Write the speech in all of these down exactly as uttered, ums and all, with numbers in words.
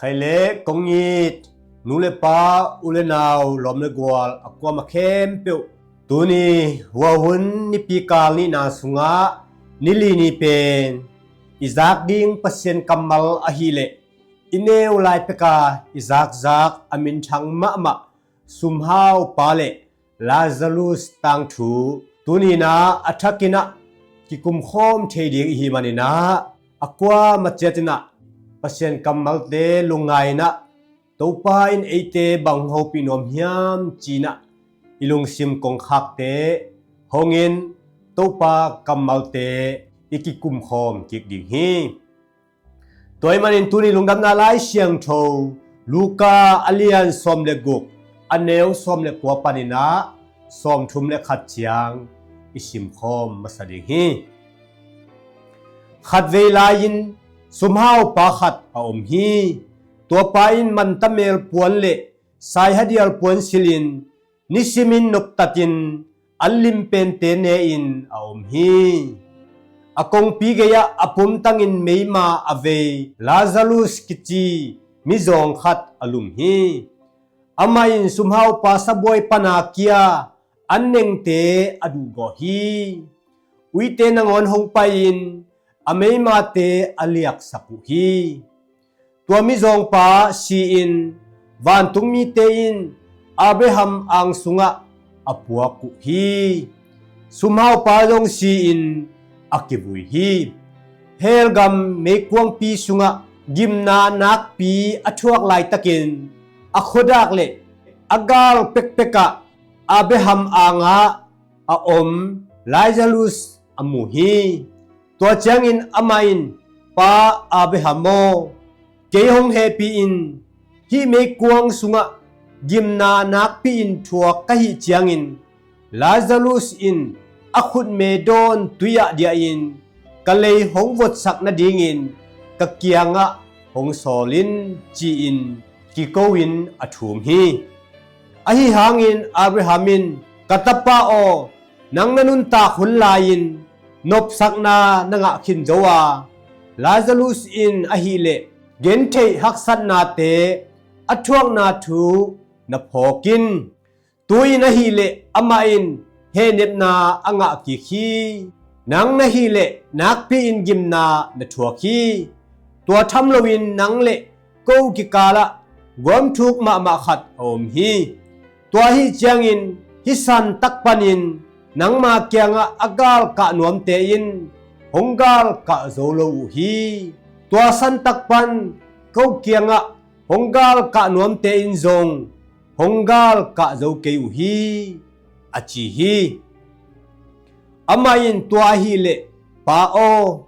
Khai le kong it nu le pa, u le nau, lawm le gual a kuamah khempeuh, tuni huahun nipi kal nihna sungah ni li ni pen i zak ding Pasian kammal ahih leh i neu lai peka i zakzak a minthang mahmah sumhau pa le Lazarus tangthu tuninah a thakinah kikumkhawm thei ding ihi maninah a kuamah ciatinah Pasian kammalte lungngainah Topa in eite bang hopih nuam hiam cinah i lungsim kongkhakte hongin Topa kammalte i kikumkhawm kik ding hi. Tua ahih manin tuni lungdamna Lai Siangtho Luka a lian sawm le guk, a neu sawm le kua paninah sawmthum le khat ciang i simkhawm masa ding hi. Khatvei lai-in sumhau pa khat a om hi. Tua pa in mantamel puan le saihadial puan silhin nisimin noptatin an limpente ne-in a om hi. A kongpi gei-ah a pumtangin meima a vei Lazarus kici mizawng khat a lum hi. Amah in sumhaupa sabuai pana kia an nengte a duhgawh hi. Uite nangawn hong pai-in a meimate a liaksak uh hi. Tua mizawngpa si-in vantungmite in Abraham ang sungah a puak uh hi. Sumhaupa zong si-in a kivui hi. Helgam meikuangpi sungah gimna nakpi a thuak laitakin a khuadak le a gal pekpekah Abraham angah a om Lazarus a mu hi. Tua ciangin amah in, Pa Abraham aw, kei hong hehpih in, hih meikuang sungah gimna nakpi-in thuak ka hih ciangin Lazarus in a khutme dawn tui-ah diahin ka lei hong votsak nadingin ka kiangah hong sawl in, ci-in kiko-in a thum hi. Ahi hangin Abraham in, Ka tapa aw, nang na nuntak hun lai-in nopsakna na ngah khin zo a, Lazarus in ahileh gentheih haksatnate a thuakna thu na phawk in. Tu-in ahileh amah in hehnepna a ngah kik hi. Nang na hileh nakpi-in gimna na thuak hi. Tua tham loin nang le ko kikalah guamthuk mahmah khat a om hi. Tua ahi ciangin hih santak panin nangma kiangah a galkah nuamte in hong galkah zo lo uh hi. Tua santak pan ko kiangah hong galkah nuamte in zong hong galkah zo kei uh hi, a ci hi. Amah in tua ahileh, Pa aw,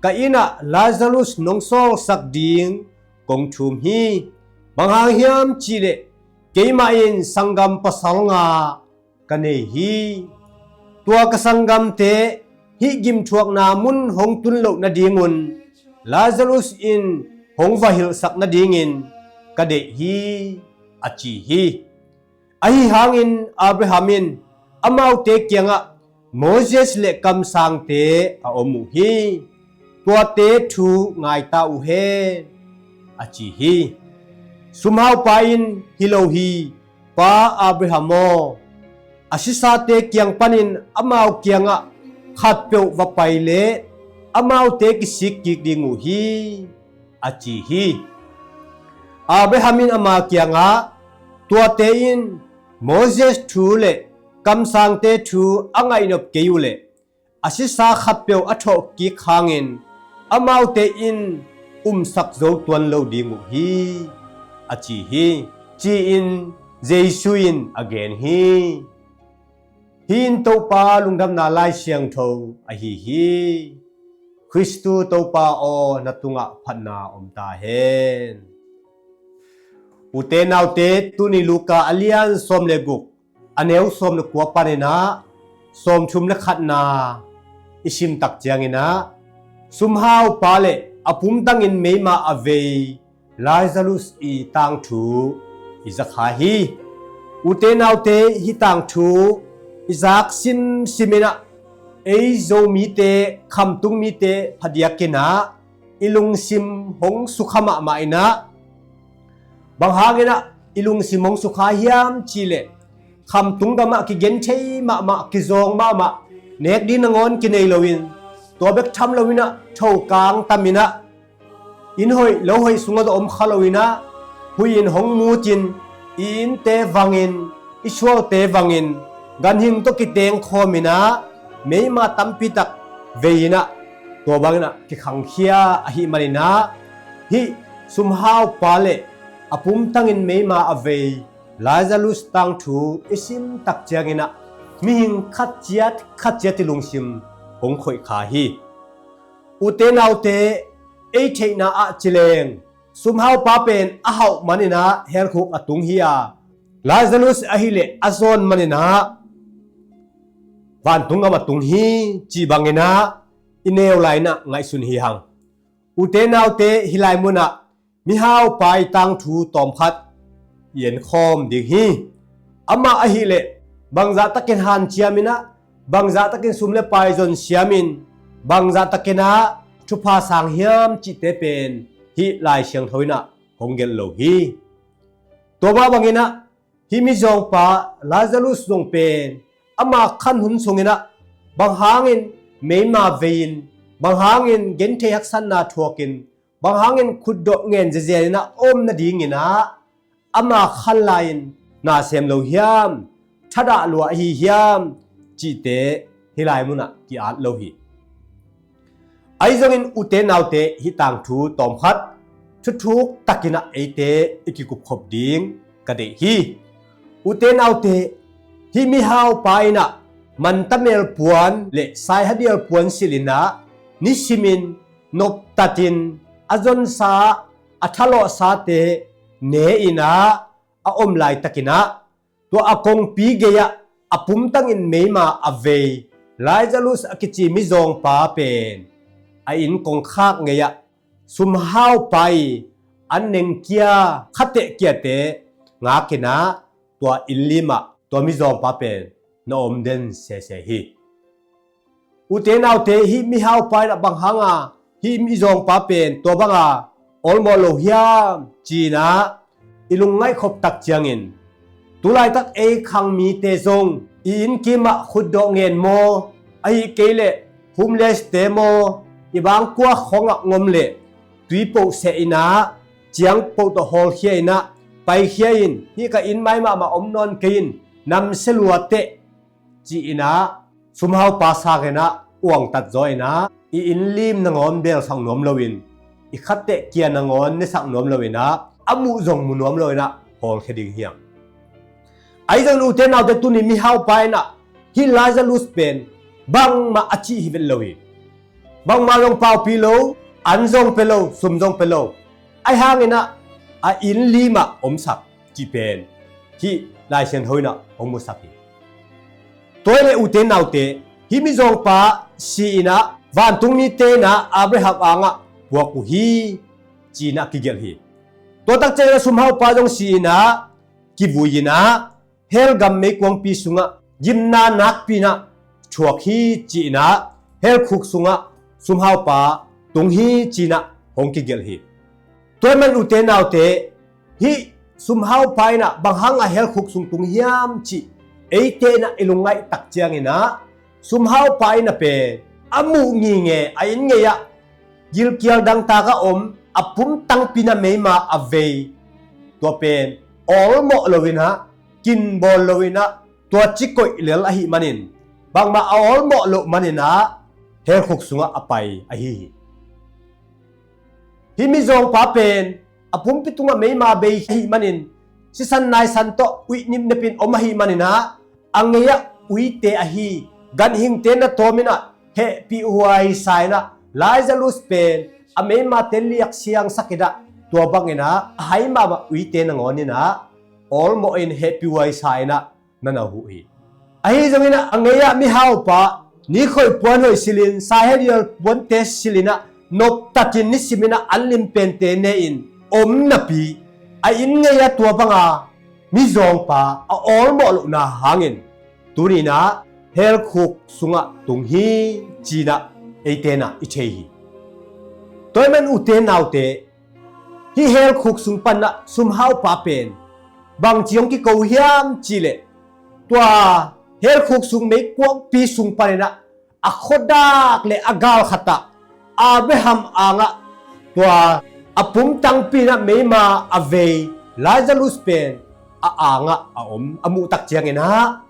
ka innah Lazarus nong sawlsak ding kong thum hi. Bang hang hiam cihleh keimah in sanggam pasal nga ka nei hi. Tua ka sanggamte hih gimthuakna mun hong tun loh nadingun Lazarus in hong va hilhsak nadingin ka deih hi, a ci hi. Ahi hangin Abraham in amaute kiangah Moses le kamsangte a om uh hi. Tuate thu ngaita uh hen, a ci hi. Sumhaupa in, Hi lo hi, Pa Abraham aw, a sisate kiang panin amau kiangah khatpeuh va pai leh amaute kisik kik ding uh hi, a ci hi. Abraham in ama kiangah, Tuate in Moses thu le kamsangte thu a ngaihnop kei uhleh a sisa khatpeuh a thawhkik hangin amaute in umsak zo tuan lo ding uh hi, a ci hi, ci-in Jesu in a gen hi. Hih in Topa lungdamna Lai Siangtho ahi hi. Khristu Topa aw, na tungah phatna om ta hen. Ute naute, tuni Luka a lian sawm le guk, a neu sawm le kua paninah sawmthum le khatna i simtak cianginah sumhaupa le a pumtangin meima a vei Lazarus i tangthu i zakha hi. Ute naute, hih tangthu i zak simsiminah ei Zomite, khamtung mite phadiakinah i lungsim hong sukha mahmah inah Bang hangin ah i lungsim hong sukha hiam cih leh, khamtung gamah kigen thei mahmah, kizawng mahmah, nek ding nangawn kinei loin, tua bek tham loin ah thokang tamin ah, inn hoih lo hoih sungah zong om kha loin ah, huih in hong mutin, i innte vangin, i sualte vangin, ganhing tawh kiteng khawmin ah, meima tampi tak vei in ah, tua bangin ah kikhangkhia ahih manin ah, hih sumhaupa le a pumtangin meima a vei Lazarus tangthu i sim tak ciangin ah, mihing khat ciat khat ciat i lungsim hong khoih kha hi. Ute naute, ei theihna ah ci leng, sumhaupa pen a hauh manin ah helkhuk a tung hi a, Lazarus ahih leh a zawn manin ah vantung gam a tung hi, cih bangin ah i neu lai-in ah ngaihsun hi hang. Ute naute, hih lai munah mihaupa i tangthu tawmkhat i enkhawm ding hi. Amah ahih leh bangzah takin hanciamin ah, bangzah takin sum le pai zon siamin, bangzah takin ah thupha sang hiam cihte pen hih Lai Siangtho in ah hong gelh lo hi. Tua mah bangin ah hih mizawngpa Lazarus zong pen ama khan hun sungin ah bang hangin meima vei-in, bang hangin genthei haksatna thuakin, bang hangin khutdawh ngen ziazian in ah om nadingin ah ama khan lai-in na sem lo hiam, thadah lua ahi hiam cihte hih lai munah ki-at lo hi. Ahi zongin ute naute, hih tangthu tawmkhat thuthuk takin ah eite i kikupkhop ding ka deih hi. Ute naute, hih mihaupa in ah mantamel puan le saihadial puan silhin ah, nisimin, noptatin, a zonsa, a thalawhsate ne-in ah a om laitakin ah, tua a kongpi gei-ah a pumtangin meima a vei Lazarus a kici mizawngpa pen a inn kongkhak ngei-ah sumhaupa i an nengkia, khateh kiate ngakin ah, tua inn limah tua mizawngpa pen na om den sese hi. Ute naute, hih mihaupa in ah bang hanga hih mizawngpa pen tua banga awlmawh lo hiam ci-in ah i lungngaih khop tak ciangin, tu laitak ei khang mite zong i inn kimah khutdawh ngen maw, ahih kei leh homeless-te maw, i bangkua khawngah ngom leh tui poh seh in ah, ciang poh tawh hawlkhia in ah, paikhia in, hih ka inn mai mahmah om nawn kei in, namsia lua teh, ci-in ah sumhaupa sangin ah uangtat zaw in ah, i inn lim nangawn belsak nuam loin, i khatteh kia nangawn nesak nuam loin ah, a muh zong mu nuam loin ah hawlkhia ding hi hang. Ahi zongin ute naute, tuni mihaupa in ah hih Lazarus pen bangmah a cih hi vet lo hi. Bangmah zong paupih lo, an zong pia lo, sum zong pia lo. Ahi hangin ah a inn limah omsak cih pen hih Lai Siangtho in ah hong musak hi. Tua hi leh ute naute, hih mizawngpa si-in ah vantung mite in ah Abraham angah puak uh hi, ci-in ah kigelh hi. Tua tak ciangin ah sumhaupa zong si-in ah kivui in ah, hell gam meikuangpi sungah gimna nakpi in ah thuak hi, ci-in ah hell khuk sungah sumhaupa tung hi, ci-in ah hong kigelh hi. Tua ahih man ute naute, hih sumhaupa in ah bang hanga hell khuk sung tung hiam cih eite in ah i lungngaih tak ciangin ah, sumhaupa in ah pen a muh nginge a inn ngei-ah gilkial dangtak a om, a pumtangpi in ah meima a vei, tua pen awlmawh loin ah, kinbawl loin ah, tua ci koih lel ahih manin, bangmah a awlmawh loh manin ah hell khuk sungah a pai ahi hi. Hih mizawngpa pen a pumpi tungah meima bei ahih manin, sisan naisan tawh uih nipnepin om ahih manin ah, a ngei-ah uite ahi ganhingte na tawmin ah hehpihhuai sa in ah, Lazarus pen a meimate liak siangsak in ah, tua bangin ah a hai mahmah uite nangawnin ah awlmawhin hehpihhuai sa in ah na na huh hi. Ahi zongin ah a ngei-ah mihaupa nikhoih puanhoih silhin, saihadial puante silhin ah, noptatin nisimin ah an lim pente ne-in om napi, a inn ngei-ah tua banga mizawngpa a awlmawh lohna hangin, tuni in ah hell khuk sungah tung hi, ci-in ah eite in ah i thei hi. Tua ahih man ute naute, hih helkhuk sung panah sumhaupa pen bangci hong kiko hiam cihleh, tua helkhuk sung meikuangpi sung paninah a khuadak le a gal khatah Abraham angah tua a pumtangpi inah meima a vei Lazarus pen a angah a om a muhtak cianginah,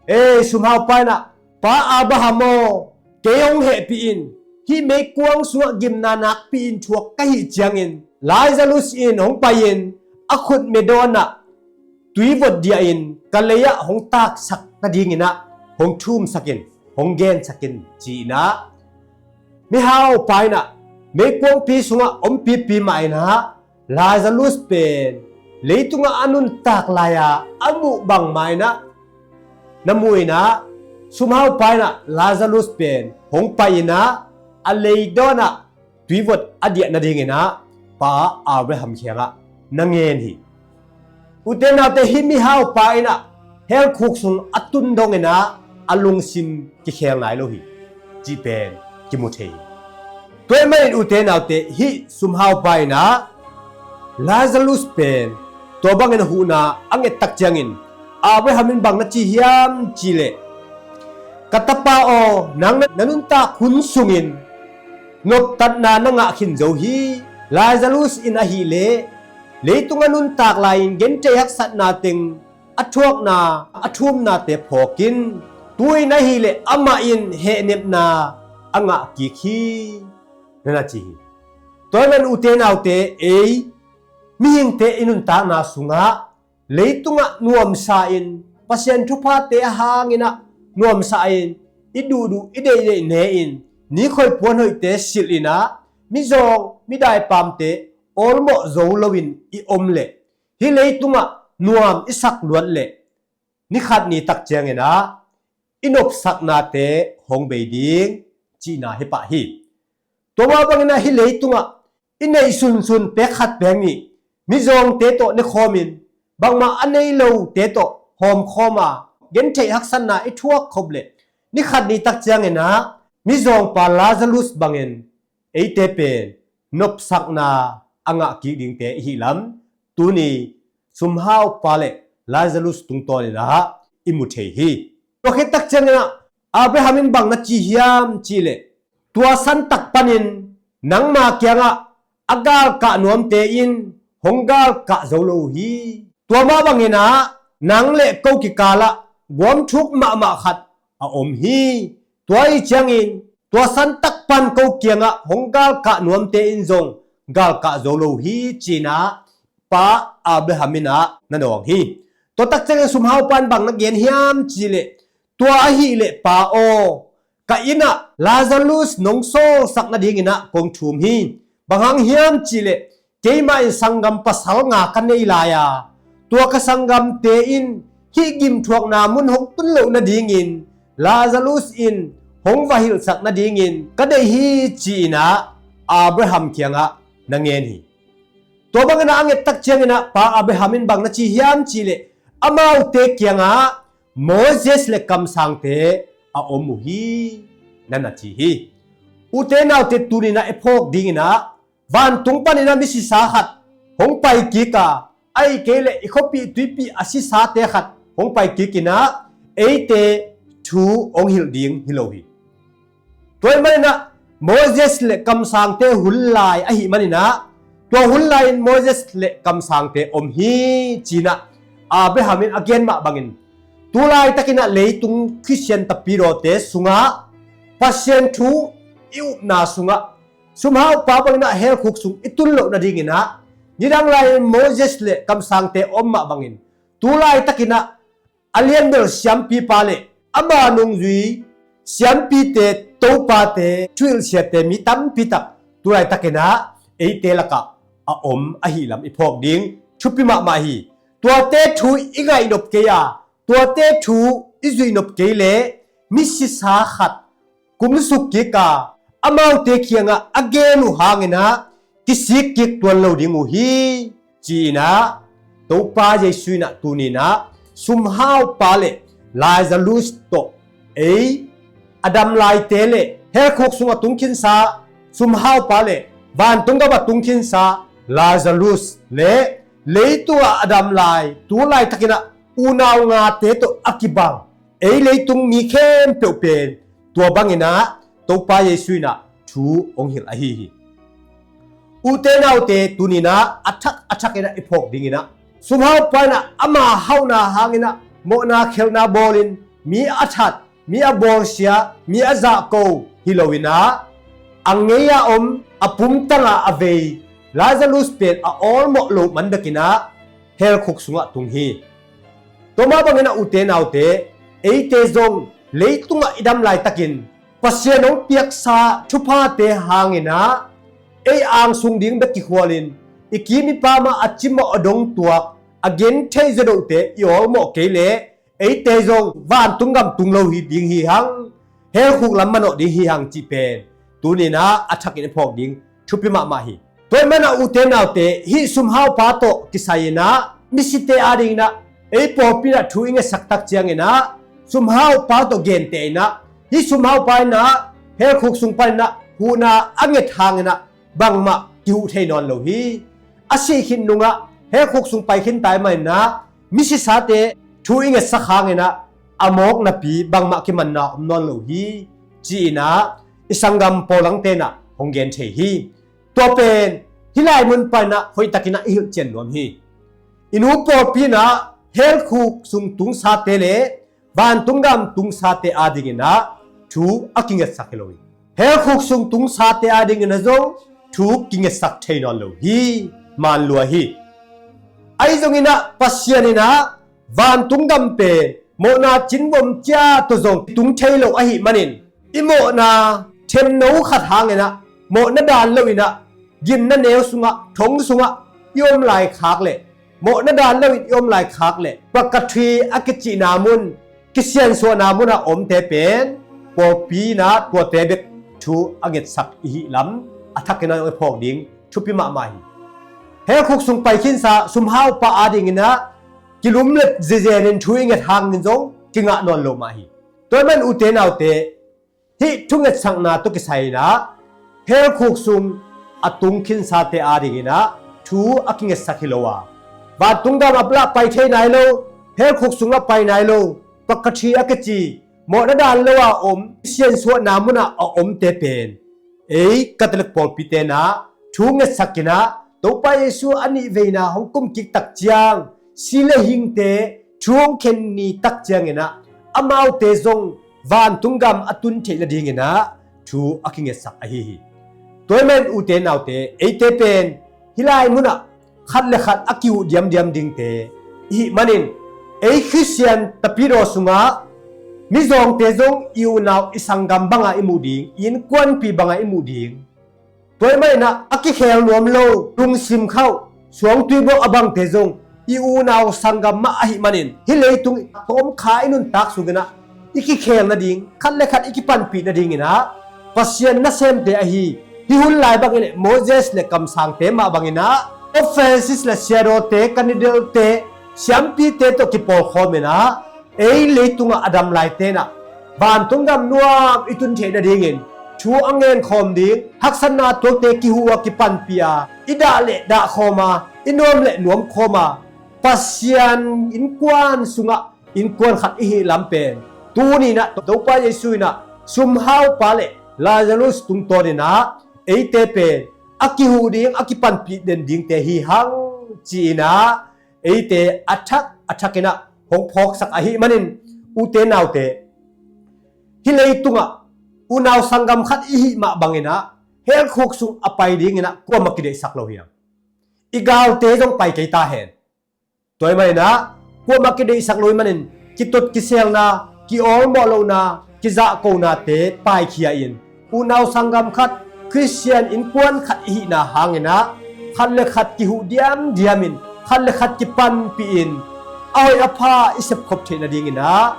ei sumhaupa inah, Pa Abraham aw, kei hong hehpih in, hih meikuang sungah gimna nakpi in thuak ka hih ciangin Lazarus in hong pai-in a khut medawnah tuivot diahin ka lei-ah hong taksak nadinginah hong thumsak in, hong gensak in, ci-inah mihaupa inah meikuangpi sungah ompipi mah inah Lazarus pen leitungah a nuntak lai-a a muh bangmah inah na mu inah, sumhaupa inah Lazarus pen hong pai inah a leidawnah tuivot a diah nadinginah Pa Abraham kiangah na ngen hi. Ute naute, hih mihaupa inah helkhuk sung a tun donginah a lungsim kikhel nai lo hi cih pen kimu thei hi. Tua ahih manin ute naute, hih sumhaupa inah Lazarus pen tua bangin a huhna a ngettak ciangin Abraham in bang na ci hiam cihleh, ka tapa aw, nang na nuntak hun sungin noptatna na ngah khin zo hi. Lazarus in ahileh leitung a nuntak lai-in gentheih haksatna teng a thuakna a thumnate phawk in, tu-in ahileh amah in hehnepna a ngah kik hi, na na ci hi. Tua ahih manin ute naute, ei mihingte i nuntakna sungah leitungah nuamsa in, Pasian thuphate a hanginah nuamsa in, i duhduh i deihdeih ne-in, nikhoih puanhoihte silh inah, mizawng midaipamte awlmawh zo loin i om leh, hih leitungah nuam i sak luat leh, nikhat nitak cianginah i nopsaknate hong bei ding cihna hi pah hi. Tua mah banginah hih leitungah i neih sunsun pek khat pek nih mizawngte tawh nekhawmin, bangmah a nei lote tawh hawmkhawma gentheih haksatna i thuak khop leh, nikhat nitak cianginah mizawngpa Lazarus bangin eite pen nopsakna a ngah kik dingte i hih lam tuni sumhaupa le Lazarus tungtawninah i mu thei hi. Tua khittak cianginah Abraham in bang na ci hiam cihleh, tua santak panin nangma kiangah a galkah nuamte in hong galkah zo lo uh hi. Tua mah banginah nang le ko kikalah guamthuk mahmah khat a om hi. Tua ih ciangin tua santak pan ko kiangah hong galkah nuamte in zong galkah zo lo uh hi, ci-inah Pa Abraham inah na nawng hi. Tua tak ciangin sumhaupa in bang na gen hiam cihleh, tua ahileh pa aw, ka innah Lazarus nong sawlsak nadinginah kong thum hi. Bang hang hiam cihleh, keimah in sanggam pasal nga ka nei lai-a, tua ka sanggamte in hih gimthuakna mun hong tun loh nadingin Lazarus in hong va hilhsak nadingin ka deih hi, ci-inah Abraham kiangah na ngen hi. Tua banginah a ngettak cianginah Pa Abraham in bang na ci hiam cihleh, amaute kiangah Moses le kamsangte a om uh hi, na na ci hi. Ute naute, tuninah i phawk dinginah vantung paninah misisa khat hong pai kik a, ahih kei leh i khuapih tuipih a sisate khat hong pai kikinah eite thu hong hilh ding hi lo hi. Tua ahih maninah Moses le kamsangte hun lai ahih maninah, tua hun lai-in Moses le kamsangte om hi, ci-inah Abraham in a gen mah bangin, tu laitakinah leitung Khristian tapidawte sungah Pasian thu i upna sungah sumhaupa banginah helkhuk sung i tun loh nadinginah, nidang lai-in Moses le kamsangte om mah bangin, tu laitakinah a lianbel siampipa le ama nungzui siampite, topate, thuhilhsiate mi tampitak tu laitakinah eite lakah a om ahih lam i phawk ding thupi mahmah hi. Tuate thu i ngaihnop kei a, tuate thu i zuihnop kei leh misisa khat kumsuk kik a, amaute kiangah a gen uh hanginah kisik kik tuan lo ding uh hi, ci-inah Topa Jesu inah tuninah sumhaupa le Lazarus tawh ei a dam laite le helkhuk sungah tungkhinsa sumhaupa le vantung gam a tungkhinsa Lazarus le leitungah a dam lai tu laitakinah unau ngate tawh a kibang ei leitung mi khempeuh pen tua banginah Topa Jesu inah thu hong hilh ahi hi. Ute naute, tuninah a thak a thakinah i phawk dinginah sumhaupa inah ama hauhna hanginah mawhna khelhna bawlin mi a that, mi a bawlsia, mi a zahko hi loinah a ngei-a om, a pumtanga a vei Lazarus pen a awlmawh loh mandakinah helkhuk sungah tung hi. Tua mah banginah ute naute, eite zong leitungah i dam laitakin Pasian hong piaksa thuphate hanginah ei angsung ding bek kikhualin i kim i pamah a cimawh a dongtuak a gentheih zadohte i awlmawh kei leh eite zong vantung gam tung lo hi ding hi hang, helkhuk lam manawh ding hi hang cih pen tuninah a thakin i phawk ding thupi mahmah hi. Tua ahih manah ute naute, hih sumhaupa tawh kisai inah misite adinginah ei pawlpi inah thu i ngetsak tak cianginah sumhaupa tawh genteh inah hih sumhaupa inah helkhuk sung paninah huhna a nget hanginah bangmah kihuh thei nawn lo hi. A sih khit nungah helkhuk sung pai khinta ahih maninah misisate thu i ngetsak hanginah a mawk napi bangmah kimanna om nawn lo hi, ci-inah i sanggam pawl langte inah hong gen thei hi. Tua pen hih lai mun paninah hoihtakinah i hilhcian nuam hi. I nu pawlpi inah helkhuk sung tungsate le vantung gam tungsate adinginah thu a kingetsak hi lo hi. Helkhuk sung tungsate adinginah zong thu kingetsak thei nawn lo hi. Manlua hi. Ahi zonginah Pasian inah vantung gam pen mawhna cinvom cia tawh zong tung thei lo ahih manin i mawhna themno khat hanginah mawhna daan loinah gimna neu sungah, thong sungah i om laikhak le mawhna daan loin i om laikhak le purgatory a kicihna mun, kisiansuahna munah a omte pen pawlpi inah tuate bek thu a ngetsak i hih lam a thakinah i phawk ding thupi mahmah hi. Helkhuk sung pai khinsa sumhaupa adinginah kilumlet zezenin thu i nget hangin zong kingah nawn lo mah hi. Tua ahih manin ute naute, hih thungetsakna tawh kisai inah helkhuk sung a tung khinsate adinginah thu a kingetsak hi lo a, vantung gam ah lah pai thei nai lo, helkhuk sung lah pai nai lo, purgatory a kici mawhna daan lo a om siansuahna munah a omte pen ei Catholic pawlpite inah thu ngetsakinah Topa Jesu a nihveina hong kumkik tak ciang si le hingte thu hong khen ni tak cianginah amaute zong vantung gam a tun theih nadinginah thu a kingetsak ahi hi. Tua ahih manin ute naute, eite pen hih lai munah khat le khat a kihuh diamdiam dingte i hih manin ei Khristian tapidaw sungah mizawngte zong i unau i sanggam banga i muh ding, i innkuanpih banga i muh ding. Tua ahih maninah a kikhel nuam lo, lungsim khauh, suangtui bawh a bangte zong i unau sanggam mah ahih manin hih leitung tawmkha i nuntak sunginah i kikhel nading, khat le khat i kipanpih nadinginah Pasian nasemte ahi hih hun lai bangin le Moses le kamsangte mah banginah Pope Francis le siadawte, kandidelte, siampite tawh kipawlkhawminah ei leitungah a dam laite inah vantung gam nuam i tun theih nadingin thu a ngenkhawm ding, haksatna tuakte kihuh a kipanpih a, i dah le dahkhawm a, i nuam le nuamkhawm a, Pasian innkuan sungah innkuan khat i hih lam pen tuninah Topa Jesu inah sumhaupa le Lazarus tungtawninah eite pen a kihuh ding, a kipanpih den dingte hi hang, ci-inah eite a thak a thakinah hong phawksak ahih manin ute naute, hih leitungah unau sanggam khat i hih mah banginah helkhuk sung a pai dinginah kuamah kideihsak lo hi hang. I galte zong pai kei ta hen. Tua ahih maninah kuamah kideihsak lo ahih manin kitut kiselna, kiawlmawh lohna, kizahkonate paikhia in unau sanggam khat, Khristian innkuan khat i hihna hanginah khat le khat kihuh diamdiamin, khat le khat kipanpihin a hoih a pha i sepkhop theih nadinginah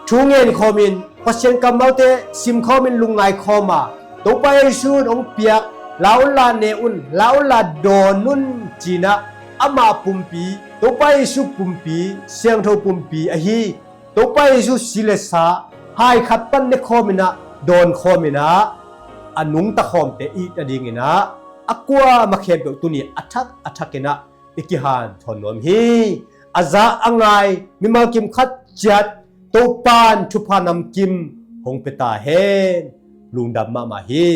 thu ngenkhawmin, Pasian kammalte simkhawmin, lungngaikhawm a, Topa Jesu in hong piak, la unla ne un, la unla dawn un, ci-inah amah pumpi, Topa Jesu pumpi, siangtho pumpi ahi Topa Jesu si le sa hai khat pan nekhawminah dawnkhawminah a nungtakhawmte i hih nadinginah a kuamah khempeuh tuni a thak a thakin ah i kihanthawn nuam hi. A za a ngai mimal kim khat ciat Topan thupha namkim hong pia ta hen. Lungdam mahmah hi.